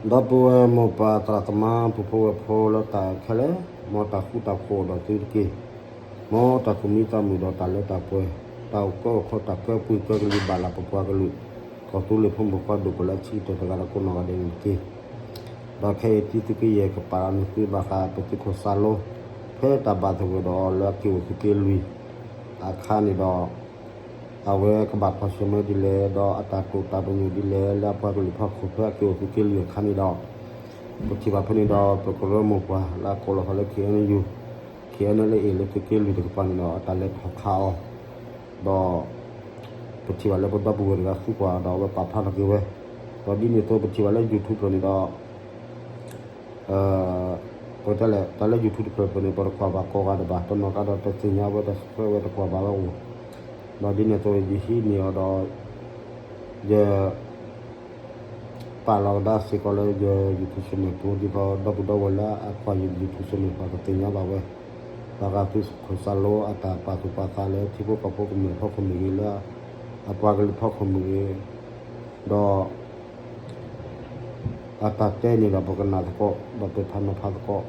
ဒီပုၢ်ဝဲၢ်မိၢ်ပၢ်သရၣ်သမါ ပုၢ်ဖိဝဲၢ်ဖိလၢတၢ်ခဲလၢာ်, မ်တၢ်ဃူတၢ်ဖိးအိၣ်ဒီးသုတက့ၢ်. မ်တၢ်သူၣ်မံသးမုာ်ဒီးတၢ်လၢတၢ်ပှဲၤ, တၢ်အိၣ်ကၢအိၣ်ခီ တၢ်ကၢပှ့ၤကၢကလံၤဘၣ်လၢပပှၤကလုာ်, ကီၢ်သူလ့ၤဖိမုၣ်ဖိခွါဒိၣ်ပှၤလၢအဆံးကတၢၢ်တဂၤဒီးကိးနီၢ်ဂၤဒဲးန့ၣ်တက့ၢ်. ဒီးခဲအံၤတံသုကယဲၢ်ကပာ်လီၤန့ၢ်သုဘၣ်ဃးပသုးခိၣ်စၢ်လိ, ဖဲတၢ်ဘၣ်သဂၢၢ်ဒီးအီၤလၢအက့ၤအိၣ်သုးက့လွံၢ်အခါန့ၣ်ဒီး အဝဲကဘၣ်ကွၢ်ဆၢၣ်မဲာ်ဒ်လဲၣ်, ဒီးအတၢ်တိာ်တၢ်ပညိၣ်ဒ်လဲၣ် လၢအပှၤကလုာ်ဖီခိၣ်ဖဲအက့ၤအိၣ်သုးက့လွံၢ်အခါန့ၣ်ဒီး, ပထံၣ်ဘၣ်ဖဲန့ၣ်ဒီး ပကရၢမိၢ်ပှၢ်လၢအကိးလီၤသးလၢ ခ့ၣ်အဲၣ်ယူၣ်, ခ့ၣ်အဲၣ်ယူၣ် လၢအ့ၣ်လၢသုးက့လွံၢ်တကပၤန့ၣ်ဒီး အတၢ်လဲၤထီၣ်ခးအီၤ, ဒီး ပထံၣ်ဘၣ်လၢပဒီပုၢ်ဝဲၢ်တဂၤသူကွၢ်ဒီးအဝဲပာ်ဖျါထီၣ်က့ၤဝဲ, ဒီးဒ်န့ၣ်အသိးပထံၣ်ဘၣ်လၢ YouTube တဖျၢၣ်န့ၣ်ဒီး ပတဲလဲၣ် တၢ်လၢ YouTube တဖျၢၣ်န့ၣ် ပတကွၢ်ဘၣ်ကိးဂၤဒဲးဘၣ်, တနီၤကျါဒီးတသ့ၣ်ညါဝဲ တဆှၢဝဲ တကွၢ်ဘၣ်ဝဲအိၣ်, ဒီးဒ်န့ၣ်အသိးယဟံးန့ၢ်အီၤဒီး ယ ပာ်လီၤကဒါစ့ၢ်ကီးလၢယ YouTube channel ပူၤ ဒ်သိးဒီပုၢ်ဒီဝဲၢ်လၢအကွၢ်ယ YouTube channel ပူၤကသ့ၣ်ညါဘၣ်ဝဲ, ဘၣ်ဃးသုးခိၣ်စၢ်လိအတၢ်ပာ်သူၣ်ပာ်သးလၢထံဖိကီၢ်ဖိကမျၢၢ်ဖီခိၣ်မ့ၢ်ဂ့ၤ, လၢအပှၤကလုာ်ဖီခိၣ်မ့ၢ်ဂ့ၤ, ဒီး အတၢ်တဲန့ၣ်ဒီးပကနၣ်သကိး ဒီးပဖးနီၤဖးသကိး,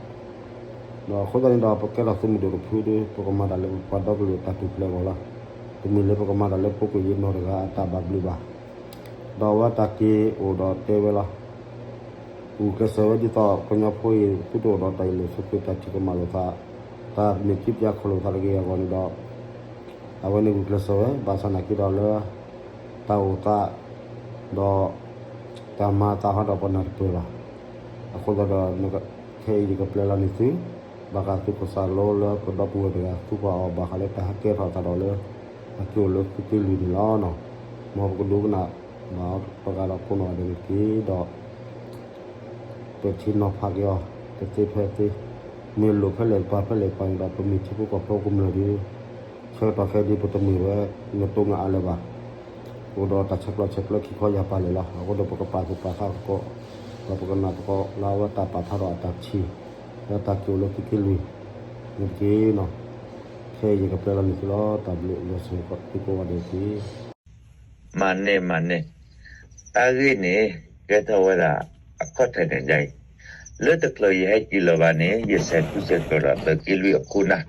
ဒီးအဃိသတးန့ၣ်ဒီး ပကဲထီၣ်သုးမုၢ်ဒိၣ်တဖုဒီး ပကမၤတၢ်လၢပပှၤဒီကလုာ်အတၢ်ထူၣ်ဖျဲးအဂီၢ်လီၤ. တမ့ၢ်လၢပကမၤတၢ်လၢဖိကယ့ၤနီၢ်တဂၤအတၢ်ဘၣ်ဘျုးဘၣ်. ဒီးအဝဲတၢ်က့ၤအိၣ်ဒီးတဲဝဲလီၤ. ဂုာ်ကျဲးစၢးဝဲဒ်သိး ကညီဖိအံၤ သုတအိၣ်ဒီးတၢ်အ့ၣ်လိာ်ဆိးက့ တၢ်ထံၣ်ကမၣ်လိာ်သး, တၢ်မဲာ်ထံပၠးခီၣ်လိာ်သးတဂ့ၤအဂီၢ်န့ၣ်ဒီး အဝဲန့ၣ်ဂုာ်ကျဲးစၢးဝဲ ဘၣ်ဆၣ်နာ်က့ဒီးလၢ တၢ်အိၣ်သး ဒီး တၢ်မၤအသးဟီဒီးပနၢ်တပၢၢ်ဘၣ်. အဃိသတးဒီး ခဲအံၤယကပျဲလီၤန့ၢ်သု ဘၣ်ဃးသုးခိၣ်စၢ်လိလၢပဒီပုၢ်ဝဲၢ်တဂၤသူကွၢ်အီၤ ဘၣ်ဃးလၢတၢ်ဟဲကဲထီၣ်အသးဒီးလၢ အက့ၤအိၣ်လၢသုးက့လွံၢ်န့ၣ်လီၤ. မ်ပကဒိကနၣ်ဘၣ်အီၤတဂၤဒီးကိးနီၢ်ဂၤဒဲးန့ၣ်တက့ၢ်ဒီး ပထံၣ်နီၤဖးက့ၤအီၤ တသ့ဖဲသ့, မ့ၢ်လိၣ်ဖဲလဲၣ်ပှၤဖဲလဲၣ်ပှၤန့ၣ်ဒီး ပမ့ၢ်ထံဖိကီၢ်ဖိကမျၢၢ်ဒီး ဆၢကတီၢ်ခဲအံၤဒ် ပတမ့ၢ်ဝဲနတိၤနအါလၢၤဘၣ်. အိၣ်ဒီးတၢ်ဆဲးကျိးဆဲးကျၢခံခီယၢ်ပၤလၢာ်လီၤ. အဃိဒီးပကပာ်သူၣ်ပာ်သးသကိး, ဒီးပကနၣ်သကိး လၢအဝဲတၢ်ပာ်ဖျါထီၣ်အတၢ်ထံၣ် လၢတၢ်က့ၤအိၣ်လၢသုးက့လွံၢ် န့ၣ်တက့ၢ်. ခဲအံၤယကပျဲလီၤန့ၢ်သုလီၤ. တၢ်ဘျုးယွၤဆိၣ်ဂ့ၤသုကိးဂၤဒဲးတက့ၢ်. မၤန့ၢ် မၤန့ၢ်, တၢ်ဂ့ၢ်န့ၣ် ကဲထီၣ်ဝဲဒၣ် အခီၣ်ထံးန့ၣ်ဒ်အံၤ, လၢတချုးယဟဲက့ၤလီၤဘၣ်န့ၣ် ယဆဲးထူဆဲးကျိးဒီးသုးက့လွံၢ်အခိၣ်နၢ်,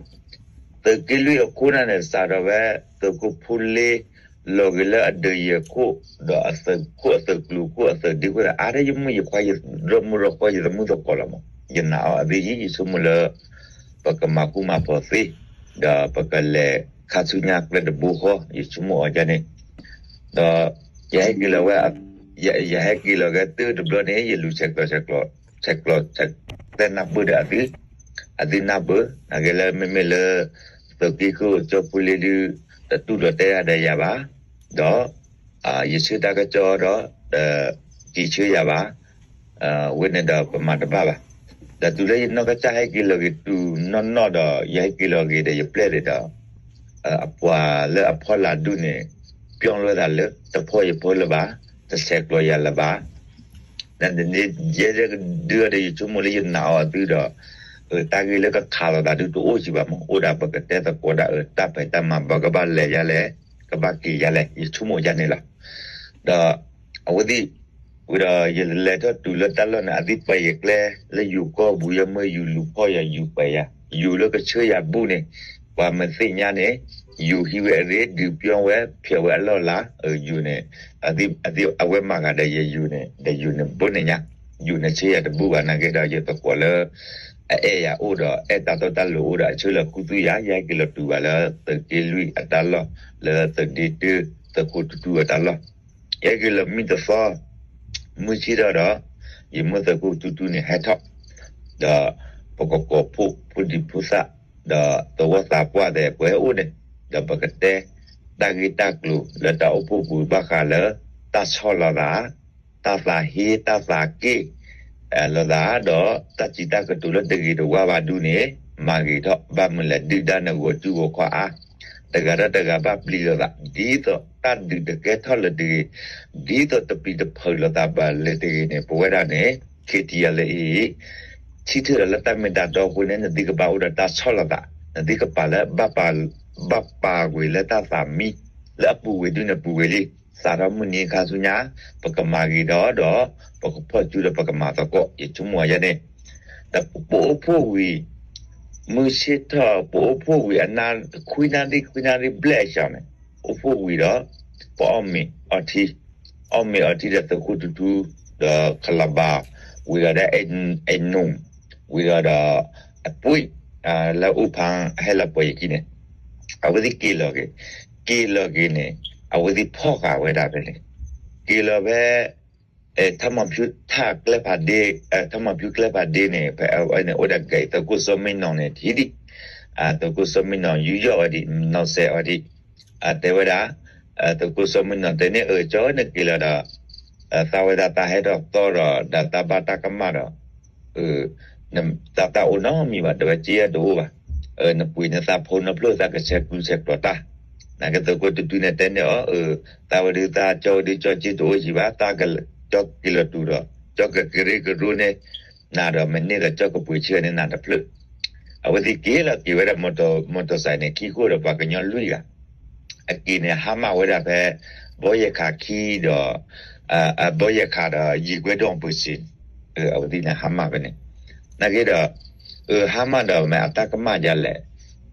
သုးက့လွံၢ်အခိၣ်နၢ်န့ၣ် စးထီၣ်ဝဲ သုးခိၣ်ဖိလ့ လီၤဂ့ၤလၢအဒၢးယဲၢ်ခိၣ်, ဒီးအသုးခိၣ်အသုးကျူၤခိၣ်အသုးဒ့ခိၣ်ဒီး အါတက့ၢ်ယမိၢ်ယခွါယဒီမိၢ်ဒီခွါယသမုၢ်သကိးလီၤမး, ယနာ်အီၤအသ့ၣ်ယံၤ ယဆိကမိၣ်လၢ ပကမၤဃူမၤဖိးသ့, ဒီးပကလဲၤခါဆူညါကျဲတဘိဃီ ယဆိကမိၣ်အီၤဒ်န့ၣ်, ဒီး ယဟဲက့ၤလီၤဝဲ ယဟဲက့ၤလီၤက့ၤတုၤတဘျီန့ၣ် ယလူၤဆဲးကျိးဆဲးကျိး ဆဲးကျိး တဲနၢ်ပၢၢ်ဒီးအသု, အသုနၢ်ပၢၢ် နာ်က့လၢမ့မ့ၢ်လၢ သုးက့ဃုအကၠိဖိလ့ဒုး တတူၢ်လိာ်တဲယၤဒီးယၤဘၣ်, ဒီး ယဆၢတၢ်ကစီၣ်ဒီး တစံးဆၢယၤဘၣ်, အဝဲန့ၣ်ဒီးပမၤတဘၣ်ဘၣ်. ဒီးတုၤလၢယနီၢ်ကစၢ်ဟဲက့ၤလီၤက့ၤတုၤနီၢ်နီၢ်ဒီး ယဟဲက့ၤလီၤက့ၤဒီးယပျဲၢ်ဒီး အပှၤလၢအဖီလာ်ဒူၣ်န့ၣ် ပျီၣ်လွဲသးလၢ တဖီၣ်ယဖီလၢၤဘၣ်, တဆဲးကျိးယၤလၢၤဘၣ်. ဒ်န့ၣ် ယဲဒၣ်ကဒုဒီးယဆိကမိၣ်လၢယနာ်အီၤအသုဒီး တၢ်ဂ့ၢ်လၢကခးလိာ်သးဒုးတအိၣ်စံးဘၣ်မး, အိၣ်ဒၣ်ပကတဲသကိးဒၣ်အတၢ်ဖံးတၢ်မၤဘၣ်ကဘၣ်လဲၤယါလဲၣ်, ကဘၣ်က့ၤယါလဲၣ်, ယဆိကမိၣ်ယါန့ၣ်လီၤ. ဒီး အဝဲသ့ၣ် ဝံၤဒီးယလဲၤထီၣ်တုၤလၢတၢ်လီၢ်န့ၣ် အသ့ၣ်ပှဲၤယၤကျဲ လၢယိၤကီၢ်ပူၤ ယမၢယိၤလူၤဖီၣ်ယၤ ယိၤပှဲၤယၤ, ယိၤလၢကဆှၢယၤဘူၣ်န့ၣ် ပှၤမသ့ၣ်ညါန့ၣ် ယိၤဟံးဝဲအရ့ ဒုးပျီၢ်ဝဲ ဖျဲးဝဲအလီၢ်လၤ, ယိၤန့ၣ် အဝဲမၤဂၤဒီးယယိၤန့ၣ် ဒီးယိၤန့ၣ်ဘိးန့ၣ်ညါ, ယိၤန့ၣ်ဆှၢယၤတဘူၣ်ဘၣ် နာ်က့ဒီးယသကိးလၢ အအဲၣ်ယၤအိၣ်ဒီး အဲၣ်တၢ်တီတၢ်လိၤအိၣ်ဒီး အဆၢလၢခူသူၣ်ယၤ, ယဟဲက့ၤလီၤတုၤဘၣ်လၢသုးက့လွံၢ်အတၢ်လီၢ် လၢသုးဒ့တၢ သုးခိၣ်တူတူအတၢ်လီၢ်, ယဟဲက့ၤလီၤမံတသီ မုၢ်ဆ့ၣ်ထီၣ်ဒီး ယမၢသုးခိၣ်တူတူန့ၣ်ဟဲထီၣ်, ဒီးပကကိးဖှိၣ်ဖိဒံဖိသၣ် ဒီးသဝီသးပှၢ်သ့ၣ်ပှဲၤအိၣ်န့ၣ်, ဒီးပကတဲ တၢ်ဂ့ၢ်တၢ်ကျိၤလၢတၢ်အိၣ်ဖှိၣ်ပူၤဘၣ်ဃးလၢ တၢ်ဆီၣ်လီၤသး တၢ်သးဟ့ တၢ်သးက့ၢ် လိာ်သးဒီး တၢ်စံးတၢ်ကတိၤလၢတဂ့ၤတဝါဘၣ်ဒုးန့ၣ် မၤဂ့ၤထီၣ် ဘၣ်မနုၤလဲၣ် ဒုၣ်ဒါန့ၣ်ဂီၤစုဂီၤခီအါ, တဂၤဒီးတဂၤဘၣ်ပျံၤလိာ်သး ဒ်သိးတၢ်ဒုးတကဲထီၣ်လၢၤတဂ့ၤ, ဒ်သိးတပျံၤတဖုးလိာ်သးဘၣ်လၢၤတဂ့ၤန့ၣ် ပဝဲဒၣ်န့ၣ် KTLA အံၤ ထံၣ်ထၢၣ်ဒီးလၢတၢ်မ့ၢ်တၢ်တီအဃိန့ၣ် နသုကဘၣ်အိၣ်ဒီးတၢ်ဆီၣ်လီၤသး, နသုကပာ်လၢ ဘၣ်ပာ်ကွံာ်လၢတၢ်သးမံ လၢအပူၤကွံာ်ဒုးန့ၣ်ပူၤကွံာ်လံ စးထီၣ်မုၢ်နံၤခါဆူညါ ပကမၤဂ့ၤဒီး ဒီး ပကဖီၣ်စုဒီးပကမၤသကိး ယဆိကမိၣ်ယဲန့ၣ် ဒီးပအိၣ်ဖှိၣ်ဝံၤ မုၢ်ဆ့ၣ်ထီၣ် ပအိၣ်ဖှိၣ်ဝံၤအနၣ် ခွံနၣ်ရံၣ် ခွံနၣ်ရံၣ်ဘျဲၣ်အစှၤန့ၣ် အိၣ်ဖှိၣ်ဝံၤဒီး ပအီၣ်မ့ၤအီထံ အီၣ်မ့ၤအီထံဒီးသုးခိၣ်တူတူ ဒီးခလဘၣ် ဝံၤဒီးဒီး အဲနူ ဝံၤဒီးဒီး အပှ့ၤ လၢအူဖၣ်ဟဲလီၤပှဲၤယခံန့ၣ် အဝဲသ့ၣ်က့ၤလီၤက့ၤ က့ၤလီၤက့ၤန့ၣ် အဝဲသ့ၣ်ဖီၣ်ဃာ်ဝဲဒၣ်ဖဲန့ၣ် က့ၤလီၤဖဲ ထမီၣ်ဖၠူထၣ်ကျဲဖးဒ့ ထမီၣ်ဖၠူကျဲဖးဒ့န့ၣ် ဖဲအဝဲန့ၣ်အိၣ်ဒီးကဲသုးခိၣ်စီမ့ၣ်နီၣ်န့ၣ်ထံဒံး သုးခိၣ်စီမ့ၣ်နီၣ်ယူးယီၣ်အီၤဒံး နီၣ်စဲးအီၤဒံး တဲဝဲဒၣ် သုးခိၣ်စီမ့ၣ်နီၣ်တဲန့ၣ် အၢ ကၠီနက့ၤလီၤဒီး သးဝဲဒၣ်တၢ်ဟဲထီၣ်သီဒီး ဒီးတၢ်ဘၣ်တၢ်ကမၣ်ဒီး တၢ်တၢ်အိၣ်နီတမံၤဘၣ် တဝဲက့ယဲၢ်တအိၣ်ဘၣ် နပှ့ၤနသးဖိနဖျၢၣ်သးကဆဲးကျိးဆဲးကျိးတၢ် နကသုးခိၣ်တူတူန့ၣ်တဲန့ၣ်အီၤ သးဝဲဒုးသးကၠီဝဲဒုးကၠီက့တအိၣ်ယံၤဘၣ် သးကၠီက့ၤလီၤတူာ်ဒီး ကၠီကကရၢကရိန့ၢ် နၤဒီးမ့ၢ်န့ၢ်ဒီးကၠီကပှ့ၤဆၢန့ၢ်နၤတဖျၢၣ် အဝဲသ့ၣ်က့ၤလီၤက့ၤဝဲဒၣ် မီၢ်တီၢ်စဲးန့ၣ် ခံခိၣ်ဒီးပှၤကညီလွံၢ်ဂၤ အက့ၤန့ၣ် ဟါမၢ်ဝဲဒၣ်ဖဲ ဘီယဲၢ်ခးခံဒီး ဘီယဲၢ်ခးဒီး ယံာ်ကွဲဒိၣ်အပူၤစ့ၢ် အဝဲသ့ၣ်န့ၣ်ဟါမၢ်ဖဲန့ၣ် နာ်က့ဒီး ဟါမၢ်ဒီးမ့ၢ်အတၢ်ကမၣ်ဒ်လဲၣ်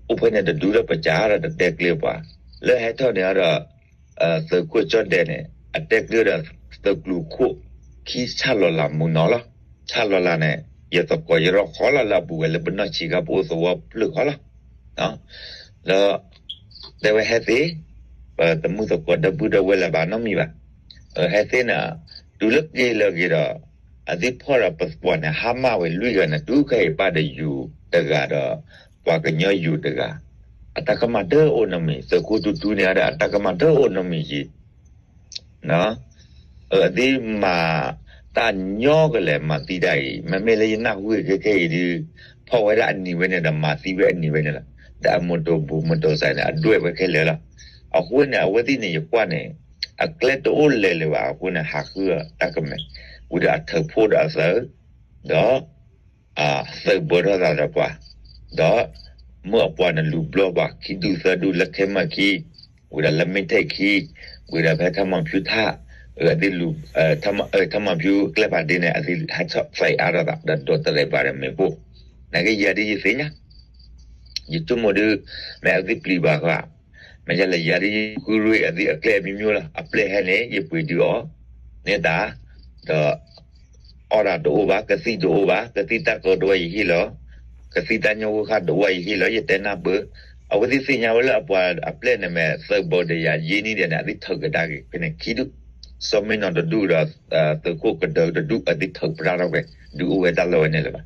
အိၣ်ဖဲန့ၣ်တဒူဒီးပစးဒီးတတဲကျၢၤပှၤ လၢဟဲထီၣ်န့ၣ်ဒီး သုးခိၣ်ကၠီၣ်ဒဲးန့ၣ် အတဲကျၢၤဒီး သုးကျိၤခိၣ်ခံဆၣ်လီၤလးမူနီၤလီၤ ဆၣ်လီၤလးန့ၣ် ယသကိးယရီၣ်ဃီလီၤလၢအပူၤဝဲလၢပနီၢ်ဆံးခါပအိၣ်သဝီဖျၢၣ်ဃီလီၤ ဒီး တဲဝဲဟဲသ့ ပတမုၢ်သကိးဒီပုၢ်ဒီဝဲၢ်လၢၤဘၣ်နီတမံၤဘၣ် ဟဲသ့န့ၣ် တုၤလၢက့ၤလီၤက့ၤဒီး အသ့ၣ်ဖီၣ်ဒီးပပှၤန့ၣ် ဟါမၢ်ဝဲလွံၢ်ဂၤန့ၣ် တုၤခဲအံၤပၢ်ဒီးယိၤတဂၤဒီး ပှၤကညီယိၤတဂၤ အတၢ်ကမၣ်တအိၣ်နီတမံၤ သုးခိၣ်တူတူန့ၣ်ဒီးအတၢ်ကမၣ်တအိၣ်နီတမံၤယံၤ အသ့ၣ်မၤတၢ်ညီကလဲာ်မၤသံတၢ်အံၤ မ့မ့ၢ်လၢယနၢ်ဟူခဲခဲအံၤဒုး ဖီၣ်ဝဲဒၣ်အနံၤဝဲန့ၣ်ဒီး မၤသံဝဲအနံၤဝဲန့ၣ်လီၤ. ဒီးအမီၢ်တီၢ်ဘိၣ်မီၢ်တီၢ်စဲးန့ၣ် အဒွဲၣ်ဝဲခဲလၢာ်လီၤ. အဃိန့ၣ် အဝဲသ့ၣ်န့ၣ် ယကွၢ်န့ၣ် အကျဲတအိၣ်လဲၤလၢၤဘၣ်အဃိန့ၣ် ဟးဃုအီၤတၢ်ကမဲာ် ဝံၤဒီးအထုးဖှိၣ်ဒီးအသုး ဒီး သုးဘၢထီၣ်သးဒီးပှၤ, ဒီး မုၢ်အပှၤန့ၣ်လူၤဘျီပှၤ ခံဒူၣ်သၢဒူၣ်လၢခဲမုၢ်ခံ, ဝံၤဒီးလၢမ့ၢ်ထဲခံ, ဝံၤဒီးဖဲထမီၣ်ဖၠူထၣ်, အသ့ၣ်လူၤ, ထမီၣ်ဖၠူကျဲဖးဒ့န့ၣ် အသ့ၣ်ဟဲထီၣ်သဲးအါထီၣ်သး ဒီးဒိးတရဲးပှၤဒီးမ့ၣ်ပိၢ်, နာ်က့ယၤဒ်ယသ့ၣ်ညါ, ယဆိကမိၣ်ဒုး, မ့ၢ်အသ့ၣ်ပျံၤဘၣ်ဃီ, မ့ၢ်ယၤလဲၣ်ယၤဒ်ယဃုရ့ၣ်အသ့ၣ်အကျဲအမျိုးမျိုးလီၤ, အပျဲၢ်ဟဲန့ၣ် ယပှ့ၤဒုးအီၤ, န့ၢ်တၢ်, ဒီး အီၣ်တၢ်တအိၣ်ဘၣ်, ကသံၣ်တၢ်ကီတအိၣ်ယဟ့ၣ်လီၤ, ကသံၣ်တၢ်ညိၣ်ဂိၢ်ခါတအိၣ်ယဟ့ၣ်လီၤ, ယတဲနၢ်ပၢၢ်, အဝဲသ့ၣ်သ့ၣ်ညါဝဲလၢအပှၤအပျဲၢ်န့ၣ်မ့ၢ် သုးဘီဒီးယၤယ့ၢ်နံၣ်ဒဲးန့ၣ် အသ့ၣ်ထုးကဒါက့ၤဖဲန့ၣ်ခံဒူၣ်, စီၤမ့ၢ်နီၢ်တဒူၣ်ဒီး သုးခိၣ်ကဒၢတဒူၣ် အသ့ၣ်ထုးပြၢထီၣ်ဝဲ, ဒုးအိၣ်ဝဲတၢ်လီၢ်ဝဲန့ၣ်လၢၤဘၣ်.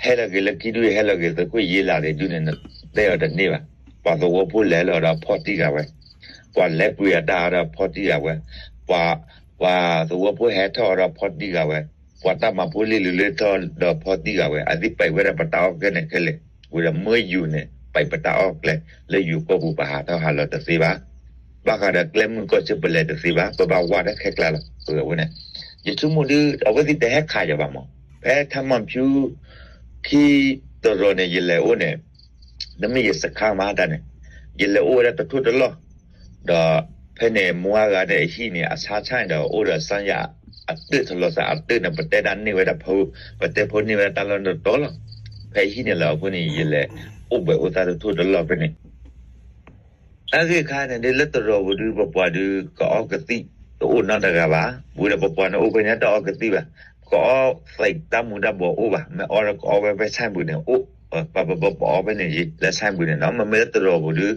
ဟဲလီၤက့ၤလၢခံဒူၣ် ဟဲလီၤက့ၤသုးခိၣ်ယ့လးဒဲးဒုၣ်န့ၣ် တဲအီၤတန့ၢ်ဘၣ်, ပှၤသဝီဖိလဲၤလီၤဒီးဖီၣ်တံၢ်ဃာ်ဝဲ, ပှၤလဲၤပှ့ၤအတၢ်အီၤဒီးဖီၣ်တံၢ်ဃာ်ဝဲ, ပှၤ ပှၤသဝီဖိဟဲထီၣ်အီၤဒီးဖီၣ်တံၢ်ဃာ်ဝဲ, ပှၤတၢ်မၤဖိလ့ၢ်လုၢ်လၢထီၣ်ဒီးဖီၣ်တံၢ်ဃာ်ဝဲ, အသ့ၣ်ပာ်ဝဲဒၣ်ပတၢ်အီၣ်ကျဲန့ၣ်ခဲလၢာ်, ဝံၤဒီးမ့ၢ်ယိၤန့ၣ် ပာ်ပတၢ်အီၣ်ကျဲ, လၢယိၤကီၢ်ပူၤပဟးထီၣ်ဟးလီၤတသ့ဘၣ်, ဘၣ်ဃးဒီးကျဲမုၢ်ကီၢ်စ့ၢ်ပလဲၤတသ့ဘၣ်, ပဘၣ်ဝးတၢ်ခဲကျါလီၤ, အဝဲန့ၣ်, ယဆိကမိၣ်ဒုး အဝဲသ့ၣ်တဟဲခးယၤဘၣ်မး, ဖဲထမီၣ်ဖၠူ ခံတရီၤန့ၣ် ယလဲၤအိၣ်န့ၣ်, တမ့ၢ်ယစခါမးတၢ်န့ၣ်, ယလဲၤအိၣ်ဝဲဒၣ်တထိၣ်တလီၢ်, ဒီးဖဲန့ၣ် မုၢ်အါဂၤန့ၣ်အဟံၣ်န့ၣ် အဆါဆါန့ၣ်ဒီး အိၣ်ဒီးစါယၤအတၢၢ်ထလီၤစးအတၢၢ်န့ၣ် ပတဲဒၣ်န့ၢ်ဝဲဒၣ်, ပတဲဖိန့ၢ်ဝဲဒၣ်တၢ်လီၢ်တတီၤလီၤ, ဖဲအဟံၣ်န့ၣ်လီၤအဃိန့ၣ် ယလဲၤအိၣ်ဘှဲးအိၣ်သါတထိၣ်တလီၢ်ဖဲန့ၣ် တၢ်ဂ့ၢ်ခါန့ၣ်ဒ်လၢတရီၤပူၤဒုး ပပှၤဒုး ကအီၣ်ကသံၣ်တအိၣ်နီတဂၤဘၣ်, ဝံၤဒီးပပှၤန့ၣ်အိၣ်ဖဲန့ၣ်တအီၣ်ကသံၣ်ဘၣ်, ကအီၣ်သးတၢ်မူၤတၢ်ဘှီးအိၣ်ဘၣ်, မ့ၢ်အီၣ်ဒီးကအီၣ်ဝဲဖဲဆၣ်ပူၤန့ၣ်အိၣ်, ပပပပအီၣ်ဖဲန့ၣ်ယံၤ လၢဆၣ်ပူၤန့ၣ်နီၤ, မ့မ့ၢ်လၢတရီၤပူၤဒုး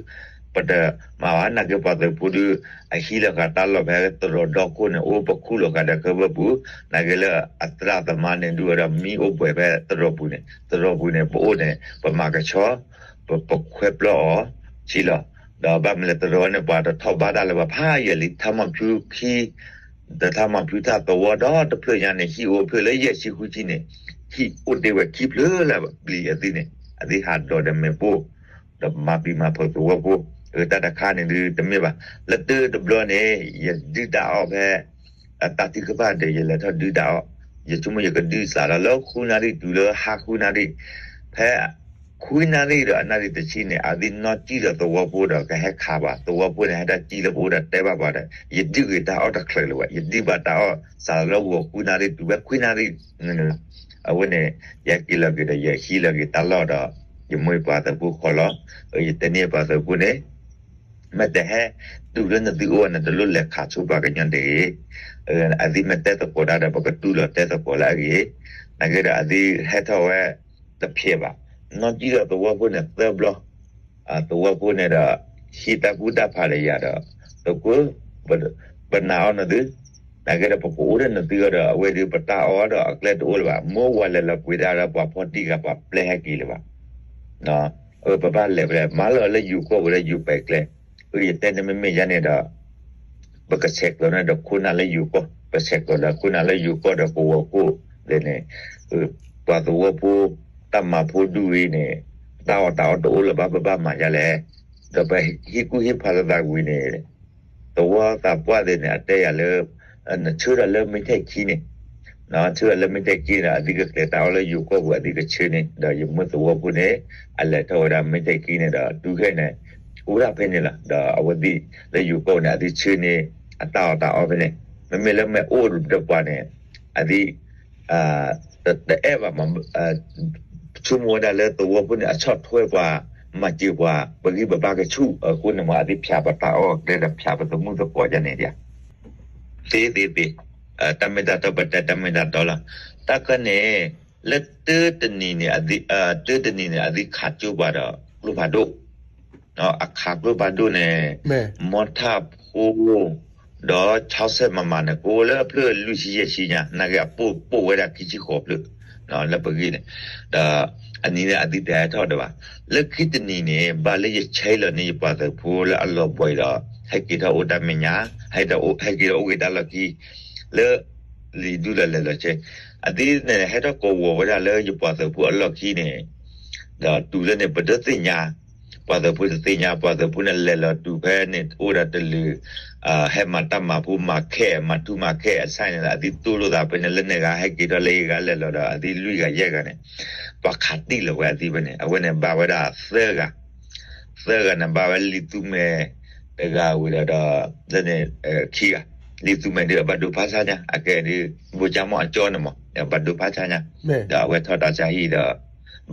ပတမၤဘၣ်, နာ်က့ပှၤသုးဖိဒုး အဟံးလီၤဃာ်တၢ်လီၢ်ဖဲတရီၤဒီခိၣ်န့ၣ် အိၣ်ပခူၣ်လီၤဃာ်ဒီးခၢဘၢပူၤ, နာ်က့လၢအသရၣ်သမါန့ၣ်ဒုးဝဲဒီးမံအိၣ်ဘှဲးဖဲတရီၤပူၤန့ၣ်, တရီၤပူၤန့ၣ် ပအိၣ်န့ၣ် ပမၤကဆှီ ပခွဲပျီအီၤ ဆံးလီၤ, ဒီးဘၣ်မနုၤလဲၣ်တရီၤန့ၣ် ပှၤတထီၣ်ဘၣ်တၢ်လၢၤဘၣ်ဖးယံာ်လံ, ထမီၣ်ဖၠူခံ, ဒီးထမီၣ်ဖၠူထၣ်သဝီဒီတဖျၢၣ်ညါန့ၣ် ဟံၣ်အိၣ်ဖျၢၣ်လၢယဲၢ်ဆံဃုဆံန့ၣ်, ဟံၣ်အိၣ်တ့ၢ်ဝဲခံဖျၢၣ်လၢပျံၤအသံၣ်န့ၣ်, အသံၣ်ဟးဒိးဒီးမ့ၣ်ပိၢ်, ဒီးမၤပျံၤမၤဖုးသဝီဖိ, တၢ်တခါန့ၣ်ဒုးတမ့ၢ်ဘၣ်, လၢတၢတဘျီန့ၣ် ယဒုၣ်ဒါအီၣ်ဖဲ အတၢ်ထုကဖၣ်ဒီး ယလဲၤထီၣ်ဒုၣ်ဒါအီၣ်, ယဆိကမိၣ်ယကဒုးစးလီၤလၢဃုနၣ်ရံၣ်တုၤလၢဟါဃုနၣ်ရံၣ်, ဖဲ ခွံနၣ်ရံၣ်ဒီးအနၣ်ရံၣ်တဆံန့ၣ် အဝဲသ့ၣ်နီၣ်ကံၣ်ဒီးသဝီဖိဒီးကဟဲခးပှၤ, သဝီဖိန့ၣ် ဟဲတၢ်ကံၣ်လၢပအိၣ်ဒီးတဲဘၣ်ပှၤဒီး ယဒုးဂ့ၤတၢ်အီၣ်တချုးလၢၤဘၣ်, ယဒုးဘၣ်တၢ်အီၣ်စးလၢဂီၤခွံနၣ်ရံၣ်တုၤဝဲခွံနၣ်ရံၣ်န့ၣ်လီၤ. အဝဲန့ၣ် ယဟဲက့ၤလီၤက့ၤဒီး ယဟံးလီၤက့ၤတၢ်လီၢ်ဒီး ယမိၢ်ပှၤသးပူၤဃီလီၤ. ယတဲန့ၢ်ပှၤသးပူၤန့ၣ် မ့ၢ်တဟဲတုၤလၢနသုအိၣ်န့ၣ် တလိၣ်လဲၤခးဆိပှၤကညီတဂ့ၤ. အဝဲသ့ၣ်မ့ၢ်တဲသကိးတၢ်ဒီး ပကတူၢ်လိာ်တဲသကိးလၢအဂ့ၤ, နာ်က့ဒီးအဝဲသ့ၣ်ဟဲထီၣ်ဝဲတဖျဲးဘၣ်, နီၣ်ကံၣ်ဒီးသဝီဖိန့ၣ်သၢဘျီ, သဝီဖိန့ၣ်ဒီး ဟံးတၢ်ကူၣ်တၢ်ဖးဒီးယၤဒီး သကိး ပနာ်အီၤနသု, နာ်က့ဒီးပကအိၣ်ဒီးနသုအီၤဒီး အဝဲဒုးပတၢ်အီၣ်ဒီးအကျဲတအိၣ်လၢၤဘၣ်, မ့ၢ်ဝဲလဲၤလီၤကွံာ်ဒၣ်ဒီးပှၤဖီၣ်တံၢ်ဂၤ ပှၤပျဲဟဲက့ၤလၢၤဘၣ် ပဘၣ်လဲၤဖဲလဲၣ်, မၤလီၤလၢယိၤကီၢ်ပူၤလၢယိၤပဲာ်ကျဲ, ယတဲန့ၣ်မ့မ့ၢ်ယါန့ၣ်ဒီး ပကဆဲးကျိးန့ၣ်ဒီးခိၣ်နၢ်လၢယိၤကီၢ်, ပဆဲးကျိးဒီးခိၣ်နၢ်လၢယိၤကီၢ်ဒီးကဝီၤခိၣ်သ့ၣ်န့ၣ်, ပှၤသဝီဖိ တၢ်မၤဖိဒူၣ်အံၤန့ၣ် တၢ်အီၣ်တၢ်အီတအိၣ်လၢၤဘၣ် ပဘၣ်မၤယါလဲၣ်, ဒီးပဟံးကူၣ်ဟံးဖးလိာ်သးဝံၤန့ၣ် သဝီသးပှၢ်သ့ၣ်န့ၣ် အတဲယၤလၢ နဆၢဒီးလၢမ့ၢ်ထဲခံန့ၣ်, ဆၢဒီးလၢမ့ၢ်ထဲခံန့ၣ်ဒီး အသုကကျဲၤတၢ်အီၣ်လၢယိၤကီၢ်ပူၤ အသုကဆၢန့ၣ် ဒီးယမိၢ်သဝီဖိန့ၣ် အလဲၤထီၣ်ဝဲဒၣ်မ့ၢ်ထဲခံန့ၣ်ဒီး တုၤခဲအံၤန့ၣ် အိၣ်ဒၣ်ဖဲန့ၣ်လီၤ. ဒီးအဝဲသ့ၣ်လၢယိၤကီၢ်ပူၤန့ၣ် အသုဆၢန့ၣ် အတၢ်အီၣ်တၢ်အီဖဲန့ၣ်, မ့မ့ၢ်လၢမ့ၢ်အိၣ်ဒီးပှၤန့ၣ် အသု တအဲၣ်ဘၣ်မး, ဆိကမိၣ်ဝဲဒၣ်လၢသဝီဖိန့ၣ် အဆီၣ်ထွဲပှၤ, မၤစၢၤပှၤ, ပဂံၢ်ပဘါကဆူၣ်, အဃိန့ၣ်မး အသုဖၠးပတၢ်အီၣ်ကျဲဒီးဖၠးပသမူသကိးယါန့ၣ်ဒၣ်, သ့သ့သ့, တၢ်မ့ၢ်တၢ်တီပတဲတၢ်မ့ၢ်တၢ်တီလီၤ. တၢ်ခါန့ၣ် လၢတၢတနံၤန့ၣ်, တၢတနံၤန့ၣ် အသုခးကၠိပှၤဒီးကျိဖးဒိၣ်, အခးကျိဖးဒိၣ်န့ၣ် မီထၣ်ဖိ ဒီးဆီဆဲးမၤမၤန့ၣ် ကအိၣ်လၢအဖျၢၣ်လွံၢ်ဆံယဲၢ်ဆံညါ, နာ်က့အပိၢ်ပိၢ်ဝဲဒၣ်ခံဆံဃိးဖျၢၣ် လၢပဂံၢ်န့ၣ်, ဒီးအနံၤန့ၣ်အသုတဟဲထီၣ်ဒီးဘၣ်. လၢခံတနံၤန့ၣ် ဘၣ်လၢယဆဲးလီၤန့ၢ်ယပှၤသုးဖိလၢအလီၤဘှံးဒီး ဟဲက့ၤထီၣ်အိၣ်တၢ်မဲာ်ညါ, ဟဲက့ၤထီၣ်အိၣ်က့ၤတၢ်လီၢ်ခံ လၢ လံာ်ဒူလၢလဲၤလီၤဆဲး, အသုန့ၣ်ဟဲထီၣ်ကိးဝီၤဝဲဒၣ်လၢယပှၤသုးဖိအလီၢ်ခံန့ၣ်, ဒီးတုၤလၢန့ၣ် ပတသ့ၣ်ညါ, ပှၤသုးဖိတသ့ၣ်ညါ, ပှၤသုးဖိန့ၣ်လဲၤလီၤတုၤဖဲန့ၣ် အိၣ်ဒီးတလုာ် ဟဲမၤတၢ်မၤဖိမၤခဲး မၤထူမၤခဲးအဆၣ်န့ၣ်ဒီး အသုတူၢ်လိာ်သးဖဲန့ၣ် လၢန့ၣ်ဂၤဟဲက့ၤထီၣ်လၢယဂၤလဲၤလီၤဒီး အသုလွံၢ်ဂၤယဲၢ်ဂၤန့ၣ် ပှၤခးတံၢ်လီၤဝဲအသုဖဲန့ၣ် အဝဲန့ၣ်ဘၣ်ဝဲဒၣ်သၢဂၤ သၢဂၤန့ၣ် ဘၣ်ဝဲလံာ်သူမဲာ်တဂၤဝံၤဒီး ဒီး လၢန့ၣ် ခံဂၤ, လံာ်သူမဲာ်ဒုးအဘၣ်ဒိဖးဆါညါ အကဲဒုး ဘိၣ်ကၠၢ်မီၣ်အကၠီန့ၣ်မး ဘၣ်ဒိဖးဆါညါ, ဒီးအဝဲထီၣ်တၢ်ဆါဟံၣ်ဒီး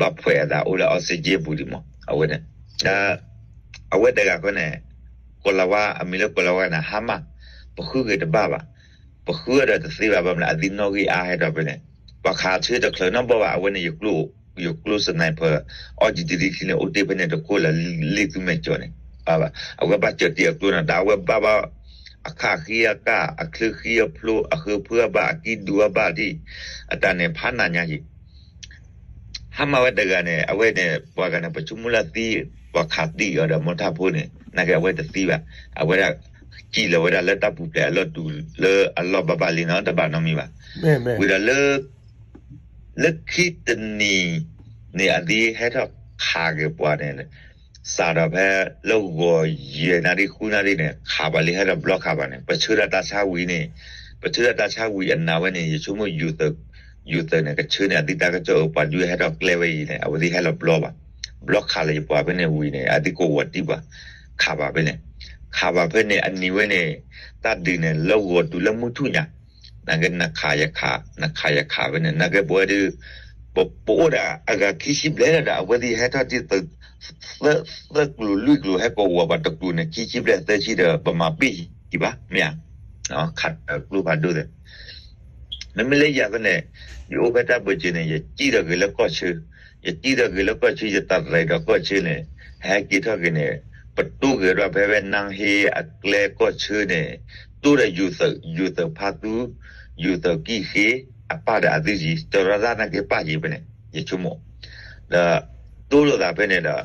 ဘၣ်ဖှဲးအသးအိၣ်လၢ oxygen ပူၤဒံးမး အဝဲန့ၣ်, ဒီး အဝဲတဂၤဃီန့ၣ် ကိးလီၤဝါ အမံၤလၢကိးလီၤဝါန့ၣ် ဟါမၢ်, ပဃုဂ့ၤတဘၣ်ဘၣ်, ပဃုဒီးတသ့ဘၣ် ဘၣ်မနုၤ အသုနီၣ်ဂံၢ်အါဟဲဒီးဖဲန့ၣ်, ပှၤခးဆၢတချုးနီတဘီဘၣ် အဝဲန့ၣ် ယကျိ sniper အီၣ်ကံတရံခံန့ၣ် အိၣ်တ့ၢ်ဖဲန့ၣ်တခိၣ်လၢ လံာ်သူမဲာ်ကၠီန့ၣ်, အဝဲဘၣ်စၢၤတံၢ်အကျိန့ၣ် ဒီးအဝဲဘၣ်ဘၣ် အခၣ်ဃံအကၢ် အချၢဃံအဖျိ အဃၢဖုအဘၣ် အကံဒူအဘၣ်ဒံး, အတၢ်န့ၣ်ဖးနးညါက့ၤ ဟါမၢ်ဝဲတဂၤန့ၣ် အဝဲန့ၣ် ပှၤဂၤန့ၣ် ပဆိကမိၣ်လၢသံ ပှၤခးတံၢ်အီၤဒီးမိၢ်ထၣ်ဖိန့ၣ် နာ်က့အဝဲတသံဘၣ်, အဝဲဒၣ် စံၣ်လီၤဝဲဒၣ်လၢတၢ်ပူၤဖျဲးအလီၢ်တူာ်လၢအလီၢ်ဘၣ်ဘၣ်လံနီၤ တဘၣ်နီတမံၤဘၣ်, ဝံၤဒီးလၢ လၢခံတနံၤန့ၣ် အသုဟဲထီၣ်ခးက့ၤပှၤန့ၣ် စးထီၣ်ဖဲလၢဂီၤယဲၢ်နၣ်ရံၣ်ဃုနၣ်ရံၣ်န့ၣ် ခးပှၤလံ ဟဲထီၣ်ဘျီခးပှၤန့ၣ် ပဆၢဒီးတၢ်ဆါဝံၤန့ၣ်, ပဆၢဒီးတၢ်ဆါဝံၤအနၤဝဲန့ၣ် ယဆိကမိၣ် ယိၤသုးန့ၣ် ကဆၢန့ၣ် အသုတၢ်ကစီၣ်အၢ ပှၤဒုးဟဲထီၣ်ကျဲဝဲအံၤန့ၣ် အဝဲသ့ၣ်ဟဲလီၤဘျီဘၣ်, ဘျီခးလၢယပှၤဖဲန့ၣ်ဝံၤန့ၣ် အသုကဝီၤတံၢ်ပှၤ ခးပှၤဖဲန့ၣ်, ခးပှၤဖဲန့ၣ် အနံၤဝဲန့ၣ် တၢ်ဒုးန့ၣ် လၢဂီၤတုၤလၢမုၢ်ထူၣ်ညါ နာ်က့နခးယခး နခးယခးဖဲန့ၣ် နာ်က့ပဝဲဒုး ပအိၣ်ဒီးအဂၤခံဆံဘျဲၣ်လၢၤဒီး အဝဲသ့ၣ်ဟဲထီၣ်တံၢ် သၢကျိၤလွံၢ်ကျိၤ ဟဲကိးဝီၤပှၤတကျိၤန့ၣ် ခံဆံဘျဲၣ်သၢဆံဒီး ပမၤပ့ၢ်ယံၤဘၣ် မ့ၢ်ဧါ, ခးကျိဖးဒိၣ်သ့ၣ်, မ့မ့ၢ်လၢယၤဖဲန့ၣ် ယအိၣ်ဖဲတၢ်ဘၢၣ်စၢၤန့ၣ် ယစံၣ်ထီၣ်က့ၤလၢကီၢ်ဆၢ, ယစံၣ်ထီၣ်က့ၤလၢကီၢ်ဆၢ ယတရံးဒီးကီၢ်ဆၢန့ၣ် ဟဲက့ၤထီၣ်က့ၤန့ၣ် ပတိၢ်က့ၤဒီးဖဲဖဲ နၢဟ့အကျဲကီၢ်ဆၢန့ၣ် တိၢ်ဒီးယိၤသုး ယိၤသုးဖါသူ ယိၤသုးကံၣ်ဃ့ အပၢ်ဒီးအသုယံၤ ကၠီၤရၣ်တၢ်နာ်က့ပၢ်ယံၤဖဲန့ၣ် ယဆိကမိၣ်, ဒီး တိၢ်လိာ်သးဖဲန့ၣ်ဒီး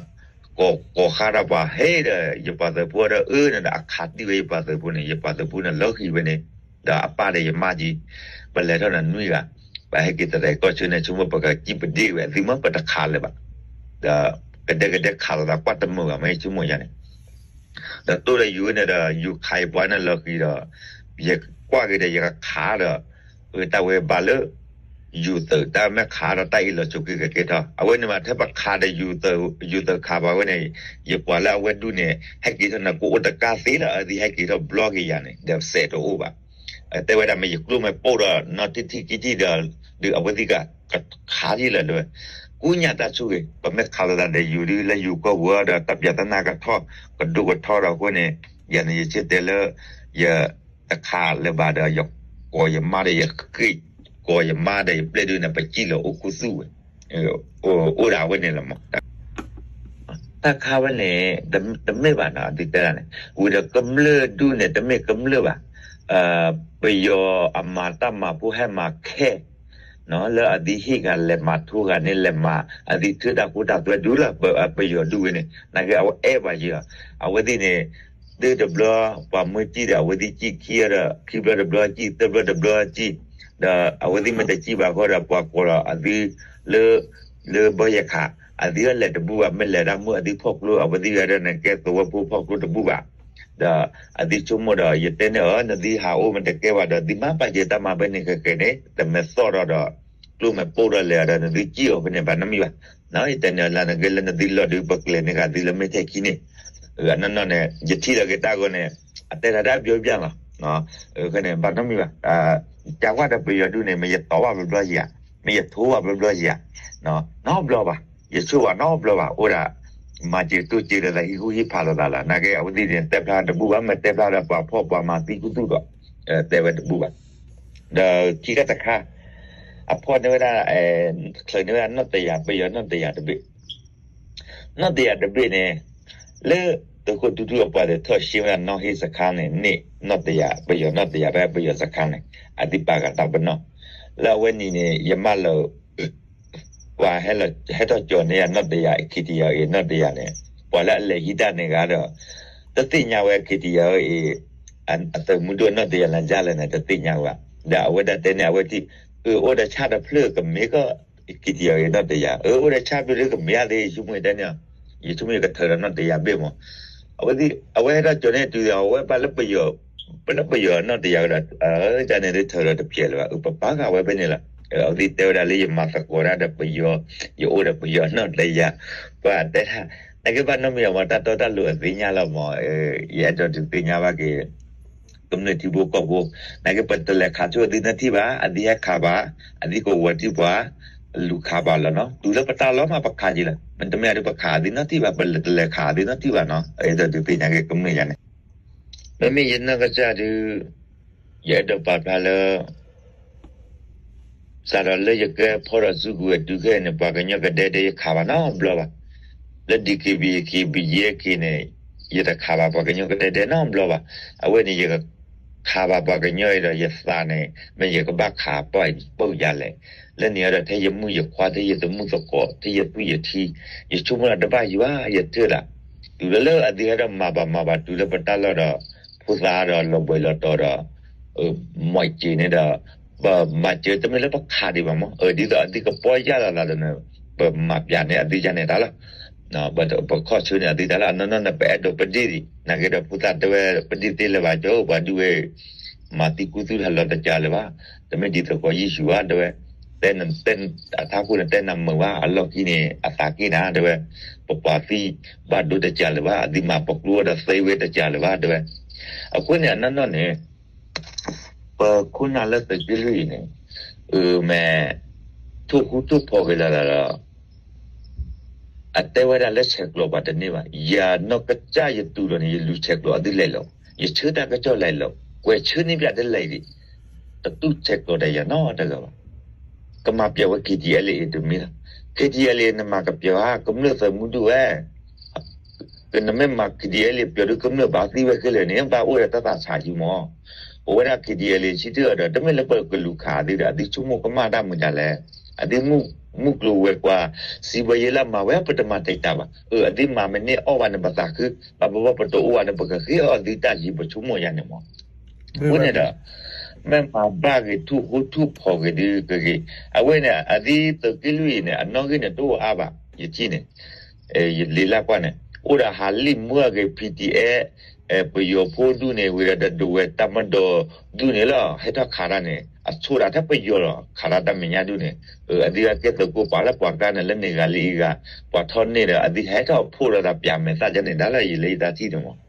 ကိးဃါဒီးပှၤဟ့ၣ်ဒီး ယပှၤသုးဖိဒီးအၢန့ၣ်ဒီး အခးတံၢ်ဝဲယပှၤသုးဖိန့ၣ် ယပှၤသုးဖိန့ၣ်လီၤဃံၤဖဲန့ၣ်, ဒီးအပၢ်ဒီးယမါယံၤ ပလဲၤထီၣ်န့ၣ်နွံဂၤ, ပဟဲက့ၤတရံးကီၢ်ဆၢန့ၣ် ဆိကမိၣ်ပကစံၣ်ပဒ့ၣ်ဝဲ သုမ့ၢ်ပတခးလၢၤဘၣ်, ဒီး ကဒဲကဒဲခးလိာ်သးကွၢ်တမုာ်ဘၣ် မ့ၢ်ဆိကမိၣ်ယါန့ၣ် ဒီးတိၢ်ဒီးယိၤန့ၣ်ဒီး ယိၤခးယပှၤန့ၣ်လီၤဃံၤဒီး ယကွၢ်က့ၤဒီးယကခးဒီး တၢ်ဝဲဘၣ်လၢ ယူၤသုး တၢ်မ့ၢ်ခးဒီးတၢ်အ့ၣ်လိာ်ဆိးက့ကကဲထီၣ် အဝဲန့ၣ်မး ထဲပခးဒီးယူၤသုးခးဘၣ်ဝဲန့ၣ် ယကွၢ်လၢအဝဲဒူၣ်န့ၣ် ဟဲက့ၤထီၣ်န့ၣ် ကအိၣ်တကါသ့လၢ အဝဲသ့ၣ်ဟဲက့ၤထီၣ်ဘျီက့ၤယၤန့ၣ် ဒီးစဲးတအိၣ်ဘၣ်. တဲဝဲဒၣ်မ့ၢ်ယကျိမ့ၢ်ပိၢ်ဒီး နီၢ်ထံၣ်ထံၣ်ကံထံၣ်ဒီး ဒုးအဝဲသ့ၣ်ကခးထံၣ်လၢၤလၢၤဝဲ ကူညၣ်တၢ်ဆူၣ်ဂ့ၤ ပမ့ၢ်ခးလိာ်သးဒီးယူၤဒုလၢယူၤကီၢ်ပူၤဒီး တၢ်ပၠးတၢ်နါကထီၣ် ကဒိကထီၣ်ဒီးအဃိန့ၣ် ယၤန့ၣ် ယဆၢတဲာ်လၢ ယ တခးလၢၤဘၣ်ဒီး ယကိးယမါဒီး ယဃ့ၢ် ကိးယမါဒီး ယပျဲၢ်ဒုန့ၣ် ပစံၣ်လီၤအိၣ်ခူသူၣ်ဝဲ အိၣ်ဒၣ်ဝဲန့ၣ်လီၤမး. တၢ်ခါဝဲန့ၣ် တမ့ၢ်ဘၣ်နီၤ ဒ်တဲဒၣ်န့ၣ် ဝံၤဒီးကမျၢၢ်ဒူၣ်န့ၣ် တမ့ၢ်ကမျၢၢ်ဘၣ် ပယီၤအမၤတၢ်မၤဖိဟဲမၤခဲ လၢအသံဟ့ၣ်ဂၤလဲၤမၤထူဂၤန့ၣ် လဲၤမၤအသံထုးတၢ်ဃူတၢ်သွဲဒုလီၤ ပယီၤဒူၣ်ဝဲန့ၣ် နာ်က့အဝဲအဲၣ်ပှၤယံၤလီၤ အဝဲသ့ၣ်န့ၣ် တုၤတဘျီ ပှၤမၢစံၣ်ဒီး အဝဲသ့ၣ်စံၣ်ခံဒီး ခံဘျီတဘျီစံၣ် သၢဘျီတဘျီစံၣ် ဒီးအဝဲသ့ၣ်မ့ၢ်တစံၣ်ဘၣ်ဃီဒီး ပှၤကိးဒီးအသု လၢ လၢဘီယဲၢ်ခး အသုလဲၤတဘူၣ်ဘၣ် မ့ၢ်လဲၤတၢ်မုၢ်အသုဖီၣ်ကျိ အဝဲသ့ၣ်ဂၤဒီးန့ၣ် ကဲသဝီဖိဖီၣ်ကျိတဘူၣ်ဘၣ် ဒီးအသုဆိကမိၣ်ဒီး ယတဲန့ၢ်အီၤ နသုဟးအိၣ်မ့ၢ်တကဲဘၣ်ဒီး သုမၤပာ်ကဲတၢ်မၤဖဲန့ၣ်ဃဲဃဲန့ၣ် တမဲာ်သီၣ်ဒီးဒီး ကျိမ့ၢ်ပိၢ်ဒီးလဲၤဒီး နသုစံၣ်အီၤဖဲန့ၣ် ဘၣ်နီတမံၤဘၣ်. ယတဲန့ၢ်လၢနဂ့ၢ်လၢနသုလီၢ်ဒုး ပကျဲၤန့ၢ်ကသုလၢမ့ၢ်ထဲခံန့ၣ် အနီၢ်နီၢ်န့ၣ် ယထံၣ်လီၤက့ၤတၢ်ဂီၤန့ၣ် အတဲတၢ်ဒၣ်ပျီပျၢ်လီၤ. ဖဲန့ၣ် ဘၣ်နီတမံၤဘၣ်. ကးကွၢ်ဒီးပယီၤဒုန့ၣ် မ့ၢ်ယတီၤဘၣ်ဘျီဘျီယၤ, မ့ၢ်ယထိဘၣ်ဘျီဘျီယၤ, နီတဘျီဘၣ်, ယဆိၣ်ဘၣ်နီတဘျီဘၣ်, အိၣ်ဒၣ် မၤစၢၤတိစၢၤဒီးသးဟံးဃူဟံးဖးလိာ်သးလီၤ. နာ်က့ အဝဲသ့ၣ်န့ၣ် တဲဖျါတဘူၣ်ဘၣ်, မ့ၢ်တဲဖျါဒီးပှၤဖှီၣ်ပှၤမၤသံကူသူၣ်ဒီး တဲဝဲတဘူၣ်ဘၣ်. ဒီးခံခါတခါ အဖီၣ်န့ၢ်ဝဲဒၣ် ချုးန့ၢ်ဝဲဒၣ်နီၣ်တယၤ ပယီၤနီၣ်တယၤတဘ့ၣ် နီၣ်တယၤတဘ့ၣ်န့ၣ် လၢသုးခိၣ်တူၢ်တူၢ်အပှၤသ့ၣ်ထီၣ်ရှဲဝဲဒၣ်နီၣ်ဟ့ၣ်စခါန့ၣ် န့ၢ်နီၣ်တယၤ ပယီၤနီၣ်တယၤဖဲပယီၤစခါန့ၣ် အသုပာ်ဃာ်တၢ်ပနီၣ် လၢအဝဲန့ၣ်န့ၣ် ယမၢလီၤ ပှၤဟဲထီၣ်ကၠီၤန့ၢ်ယၤနီၣ်တယၤ KTLA နီၣ်တယၤန့ၣ် ပှၤလၢအလဲၤဟံးတၢ်န့ၣ်ဂၤဒီး တသ့ၣ်ညါဝဲ KTLA အသုးမုၢ်ဒိၣ်နီၣ်တယၤလၢ်လၢ်လဲၣ်န့ၣ် တသ့ၣ်ညါဝဲဘၣ်. ဒီးအဝဲဒၣ်တဲန့ၣ် အဝဲထံၣ် အၢ အိၣ်ဒီးဆၣ်တဖျၢၣ်ကမ့ၢ်ကီၢ် KTLA နီၣ်တယၤ, အၢ အိၣ်ဒီးဆၣ်ဖျၢၣ်ဒုကမ့ၢ်ဧါသ့ ယဆိကမိၣ်တဲန့ၣ်, ယဆိကမိၣ်ယကထၢဒီးနီၣ်တယၤဘ့ၣ်မး. အဝဲဟဲထီၣ်ကၠီၤန့ၢ်တုၤဒီး အဝဲဘၣ်လၢပယီၤ ပလၢပယီၤနီၣ်တယၤကဒီး တၢ်န့ၣ်ဒုထၢဒီးတပျဲၤလၢၤဘၣ်, အၢ ပပာ်ဃာ်ဝဲဖဲန့ၣ်လီၤ. အဝဲသ့ၣ်တဲဝဲဒၣ်လၢယမၤသကိးတၢ်ဒီးပယီၤ, ယအိၣ်ဒီးပယီၤနီၣ်တယၤ, ပှၤတဲဒၣ် နာ်က့ဘၣ်နီတမံၤအမး တၢ်တီတၢ်လိၤအသ့ၣ်ညါလီၤမး, ယအဲၣ်ဒိးဒုးသ့ၣ်ညါဘၣ်က့ၤ ကမျၢၢ်ထံဖိကီၢ်ဖိ, နာ်က့ပတလဲၤခးဆိအသုနီတထံၣ်ဘၣ်, အသုဟဲခးဘၣ်, အသုကဝီၤထံပှၤ, လူၤခးဘၣ်လီၤနီၤ, တုၤလၢပတၢ်လီၢ်မးပခးက့ၤလီၤ, မ့တမ့ၢ်ဒုးပခးအသုနီတထံၣ်ဘၣ်, ပတလဲၤခးအသုနီတထံၣ်ဘၣ်နီၤ, အဲၣ်ဒိးဒုးသ့ၣ်ညါက့ၤကမျၢၢ်ယၤန့ၣ်, မ့မ့ၢ်ယနီၢ်ကစၢ်ဒုး ယအဲၣ်ဒိးပာ်ဖျါလၢ စးထီၣ်လၢယကဲဖီၣ်ထီၣ်စုကဝဲၤတုၤခဲအံၤန့ၣ် ပှၤကညီကဒဲဒဲယခးဘၣ်နီတဘျီဘၣ်, လၢ DKBA KBGF က့ၤန့ၣ် ယတခးဘၣ်ပှၤကညီကဒဲဒဲနီတဘျီဘၣ်, အဝဲန့ၣ်ယကခးဘၣ်ပှၤကညီအံၤဒီးယသးန့ၣ် မ့ၢ်ယကဘၣ်ခးပှၤပုၢ်ယၤလဲၣ်, လၢန့ၣ်အဒီးထဲယမုၣ်ယခွါ ထဲယသမုၣ်သကိး ထဲယသူၣ်ယထံ ယဆိကမိၣ်ဒီးတဘၣ်ယၤ ယထၢဒၣ်, တုၤလၢလၢအသုဟဲဒီးမၤဘၣ်မၤဘၣ်တုၤလၢပတၢ်လီၢ်ဒီး ဖိသၣ်ဒီးလီၤဘှံးလီၤတီၤဒီး မီၢ်စ့ၤန့ၣ်ဒီး ပမၤစၢၤတမ့ၢ်လၢပခးဒံးဘၣ်မး, ဒ်သိးအသုကပီၢ်ယၢ်လီၤသးဒီးန့ၣ် ပမၤပၠးန့ၢ်အသုယၤန့ၣ်တၢ်လီၤ, ပခီၣ်ဆၢန့ၢ်အသုတၢ်လီၤ, အနီၢ်နီၢ်န့ၣ် ပအဲၣ်ဒိးပဒ့ၣ်ဒံး, နာ်က့ဒီးဖိသၣ်တဲဝဲ ပဒ့ၣ်သ့လၢၤဘၣ်ကၠီ ပှၤဒုးဝဲ မၤသံကူသူၣ်တၢ်လီၤတကးလၢၤဘၣ်, တမ့ၢ်ဒ်သိးကီးယ့ၣ်ၡူးဘၣ် တဲဝဲ, တဲ အထးခိၣ်န့ၣ်တဲနၤမုာ်ဘၣ် အလီၢ်ခံန့ၣ် အသးက့ၣ်နၤ တဲဝဲ, ပပှၤသံဘၣ်ဒိတကးလၢၤဘၣ်, အသုမၤပကျိဒီးသ့ဝဲတကးလၢၤဘၣ် တဲဝဲ, အဃိန့ၣ် အနီၢ်နီၢ်န့ၣ် ပခိၣ်နၢ်လၢသုးက့လွံၢ်အံၤန့ၣ် အမ့ၢ် ထိၣ်ဃူထိၣ်ဖိးက့ၤလီၤလီၤဒီး အတဲဝဲဒၣ်လၢဆဲးကျိးပှၤတန့ၢ်ဘၣ်, ယနီၢ်ကစၢ်ယတူၢ်လိာ်န့ၣ် ယလူၤဆဲးကျိးအသုလဲၤလီၤ, ယဆၢတၢ်ကစီၣ်လဲၤလီၤ, ကွဲးဆၢန့ၢ်ပၠးတလဲၤဒံး, တတူၢ်ဆဲးကျိးဒီးယၤနီတဂၤဘၣ်. ကမၤပၠးဝဲ KTLA တမ့ၢ်လီၤ, KTLA နမၤကပၠးဧါ ကမျၢၢ်သုးမုၢ်ဒိၣ်ဝဲ နမ့ၢ်မၤ KTLA ပၠးဒုးကမျၢၢ်ဘၣ်သံဝဲခဲလၢာ်န့ၣ် ဘၣ်အိၣ်ဒီးတၢ်သးဆးယံမး, ပဝဲဒၣ် KTLA ဆံတၢၢ်ဒီး တမ့ၢ်လၢပကလူၤခးအသုဒီး အသုဆိကမိၣ်ကမၣ်တၢ်မုာ်ဒၣ်လဲၣ်, အသုမုၢ်ကျိၤဝဲၤကွာ် စံးဘၢယဲလၢမၤဝဲ ပတမၤတဲာ်တၢ်ဘၣ်, အသုမၤမ့ၢ်န့ၢ်အီၣ်ဘၣ်န့ၣ် ပသးခု, ဘၣ်ပဘၣ်ပတအိၣ်ဘၣ်န့ၣ် ပကဃ့အီၣ်သုတၢ်လံ ပဆိကမိၣ်ယၤန့ၣ်မး အဃိန့ၣ်ဒီး မ့ၢ်မၤဘၣ်ဂ့ၤ ထူၣ်ဃူထူၣ်ဖိးဂ့ၤဒုးကဂ့ၤ, အဝဲန့ၣ် အသုးက့လွံၢ်အံၤန့ၣ် အနီၣ်ဂံၢ်န့ၣ် တအိၣ်အါဘၣ်, ယထံၣ်န့ၣ် ယလံာ်လၢကွၢ်န့ၣ် အိၣ်ဒီးဟးလံၣ်မူအဂ့ၤ P T F ပယီၤဖိဒူၣ်န့ၣ်ဝံၤဒီး ဒီးဒဝဲၢ်တၢ်မၤဒီးဒူၣ်န့ၣ်လီၤ ဟဲထီၣ်ခးတၢ်န့ၣ် အဆိဒၣ်ထဲပယီၤလီၤ ခးတၢ်တၢ်မဲာ်ညါဒူၣ်န့ၣ်, အဒုးကဲသုးကိးပှၤလၢပှၤကါန့ၣ် လၢန့ၢ်ဂၤလၢအံၤဂၤ, ပှၤထီၣ်န့ၢ်ဒီး အဒုးဟဲထီၣ်ဖှိၣ်လီၤသးပၠးမဲာ်သၣ်ကန့ၣ် ဒါလၢယလၢယတၢ်ထံၣ်န့ၣ်မး.